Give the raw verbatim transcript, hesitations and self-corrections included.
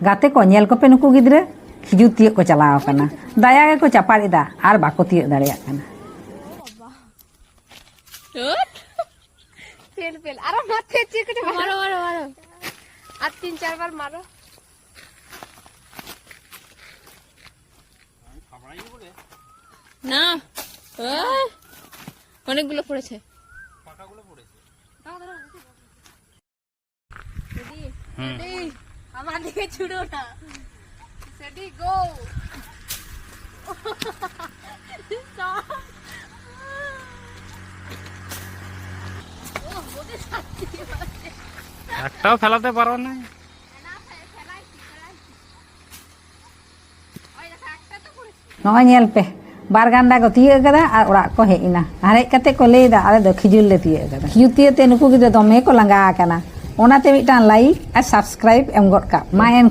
ᱜᱟᱛᱮ ᱠᱚ, ᱧᱮᱞ ᱠᱚᱯᱮ, ᱱᱩᱠᱩ ᱜᱤᱫᱽᱨᱟᱹ ᱠᱷᱤᱡᱩᱨ ᱛᱤᱭᱳᱜ ᱠᱚ ᱪᱟᱞᱟᱣ ᱟᱠᱟᱱᱟ᱾ ᱫᱟᱭᱟ ᱜᱮᱠᱚ ᱪᱟᱯᱟᱫ ᱮᱫᱟ ᱟᱨ ᱵᱟᱠᱚ ᱛᱤᱭᱳᱜ ᱫᱟᱲᱮᱭᱟᱜ ᱠᱟᱱᱟ᱾ Fail fail. আরো মারতে ইচ্ছে করে মারো। মারো, মারো, মারো। আর তিন চারবার মারো। না। ও, অনেকগুলো পড়েছে। রেডি? হুম। রেডি? আমার দিকে ছুড়ো না। রেডি, গো। একটাও ফেলাতে পারো না। ᱱᱚᱜᱼᱚᱭ ᱧᱮᱞ ᱯᱮ, ᱵᱟᱨ ᱜᱟᱱᱰᱟ ᱠᱚ ᱛᱤᱭᱳᱜ ᱟᱠᱟᱫᱟ ᱟᱨ ᱚᱲᱟᱜ ᱠᱚ ᱦᱮᱡ ᱮᱱᱟ᱾ ᱟᱨ ᱦᱮᱡ ᱠᱟᱛᱮ ᱠᱚ ᱞᱟᱹᱭ ᱮᱫᱟ, "ᱟᱞᱮ ᱫᱚ ᱠᱷᱤᱡᱩᱨ ᱞᱮ ᱛᱤᱭᱳᱜ ᱟᱠᱟᱫᱟ᱾" ᱠᱷᱤᱡᱩᱨ ᱛᱤᱭᱳᱜ ᱛᱮ ᱱᱩᱠᱩ ᱜᱤᱫᱽᱨᱟᱹ ᱫᱚᱢᱮ ᱠᱚ ᱞᱟᱸᱜᱟ ᱟᱠᱟᱱᱟ᱾ ᱚᱱᱟᱛᱮ ᱢᱤᱫᱴᱟᱝ ᱞᱟᱭᱤᱠ ᱟᱨ ᱥᱟᱵᱥᱠᱨᱟᱭᱤᱵ ᱮᱢ ᱜᱚᱫ ᱠᱟᱜ ᱢᱟ᱾ ᱮᱱᱠᱷᱟᱱ